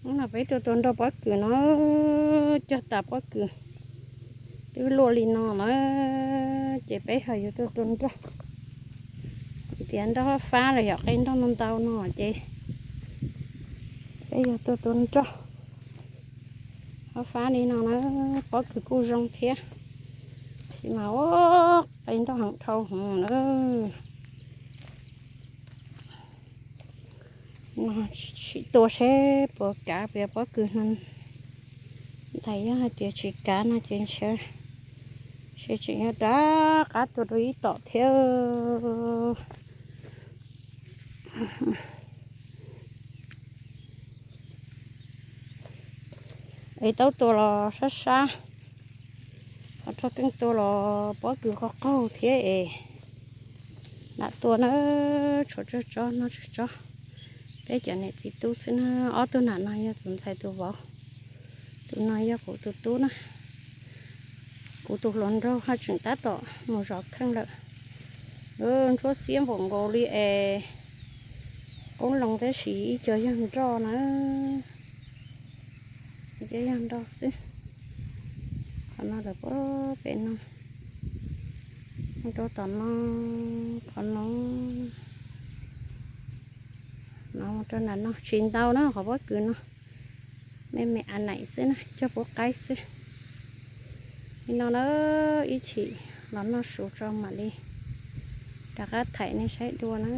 Hnub no peb tuaj tua nroj pob kws no, cog tas pob kws twb luaj li no na, ces peb ho yuav tuaj tua nroj. Vim tias nroj hob fab los yog qe nroj ntau ntau no ces peb yog tuaj tua nroj hob fab li no na, pob kws kuj zoo thiab, tab sis mas qe nroj heev dhau hwv na. No sim tua seb puas kav, puas yog pob kws no ntag. Yog hais tias tsis kav no ces ntshe tseem yuav rov qab tua dua ib tom thiab. Es tau tua los sab sab, ho rho keej tua los pob kws qaug qaug thiab es lam tua na, tshuav tsawg tsob no tsawg tsob. Peb cov niam txiv tub xwb na, ob tug nam no yog tus ntxhais tus vauv, tus no yog kuv tus tub na. Kuv tus hluas nraug haj tseem tab tom mus zov kheej lawm. Ntsuab xiab npaum nkaus li es qoob loo tab sis ib co yog nroj na, ib co yog nroj xwb. Qhov no lawm puag pem no, mus rau tom no, qhov no, no mus rau nram no tsis ntau na, qhov pob kws no me me a naim xwb na, cog pub qaib xwb. Li no na, ib chim los noj su tso mam li rov qab thaij nej saib dua na.